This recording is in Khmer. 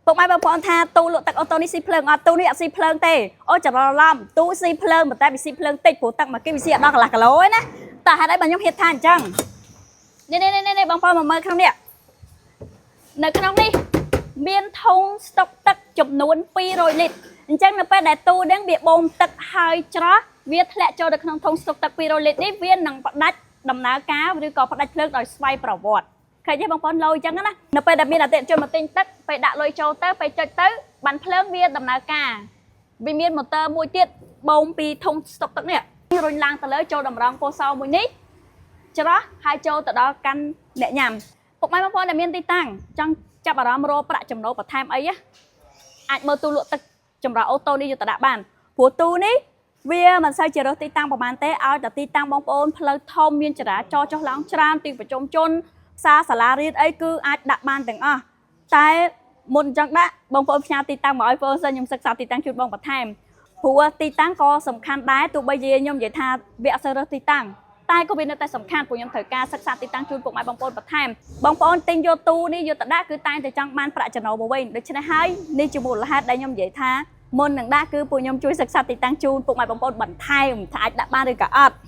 ពុកម៉ែបងប្អូនថាទូលក់ទឹក auto នេះស៊ីភ្លើងអត់ទូនេះអត់ស៊ីភ្លើងទេអូច្រឡំទូស៊ីភ្លើងប៉ុន្តែវាស៊ីភ្លើងតិចព្រោះទឹកមកគេវាស៊ីអត់ដល់កន្លះគីឡូឯណាតែហេតុអីបើខ្ញុំហ៊ានថាអញ្ចឹងនេះនេះនេះនេះបងប្អូនមកមើលក្នុងនេះនៅក្នុងនេះមានធុងស្តុកទឹកចំនួន200លីត្រអញ្ចឹងនៅពេលដែលទូហ្នឹងវាបូមទឹកហើយច្រោះវាធ្លាក់ចូលទៅក្នុងធុងស្តុកទឹក200លីត្រនេះវានឹងផ្ដាច់ដំណើរការឬក៏ផ្ដាច់ភ្លើងដោយស្វ័យប្រវត្តិ ឃើញទេបងប្អូនលយអញ្ចឹងណានៅពេលដែលមានអតិថិជនមកទិញទឹកពេលដាក់លុយចូលទៅពេលចុចទៅបានភ្លើងវាដំណើរការវាមានម៉ូទ័រមួយទៀតបូមពីធុងស្តុកទឹកនេះរុញឡើងទៅលើចូលតម្រងពោសោមួយនេះច្រោះហើយចូលទៅដល់កាន់អ្នកញ៉ាំពុកម៉ែបងប្អូនដែលមានទីតាំងចង់ចាប់អារម្មណ៍រកប្រាក់ចំណូលបន្ថែមអីណាអាចមើលទូលក់ទឹកចម្រោះ auto នេះយកទៅដាក់បានព្រោះទូនេះវាមិនសូវជារើសទីតាំងប្រហែលទេឲ្យតែទីតាំងបងប្អូនផ្លូវធំមានចរាចរណ៍ចុះឡើងច្រើនទីប្រជុំជន ផ្សារសាលារៀនអីគឺអាចដាក់បានទាំងអស់តែមុនអញ្ចឹងដាក់បងប្អូនផ្ញើទីតាំងមកឲ្យបងសិនខ្ញុំសិក្សាទីតាំងជូនបងបន្ថែមព្រោះទីតាំងក៏សំខាន់ដែរទោះបីជាខ្ញុំនិយាយថាវាអត់សូវរើសទីតាំងតែក៏វានៅតែសំខាន់ព្រោះខ្ញុំត្រូវការសិក្សាទីតាំងជូនពុកម៉ែបងប្អូនបន្ថែមបងប្អូនទិញយកទូនេះយកទៅដាក់គឺតែងតែចង់បានប្រាក់ចំណូលមកវិញដូច្នេះហើយនេះជាមូលហេតុដែលខ្ញុំនិយាយថាមុននឹងដាក់គឺពួកខ្ញុំជួយសិក្សាទីតាំងជូនពុកម៉ែបងប្អូនបន្ថែមថាអាចដាក់បានឬក៏អត់។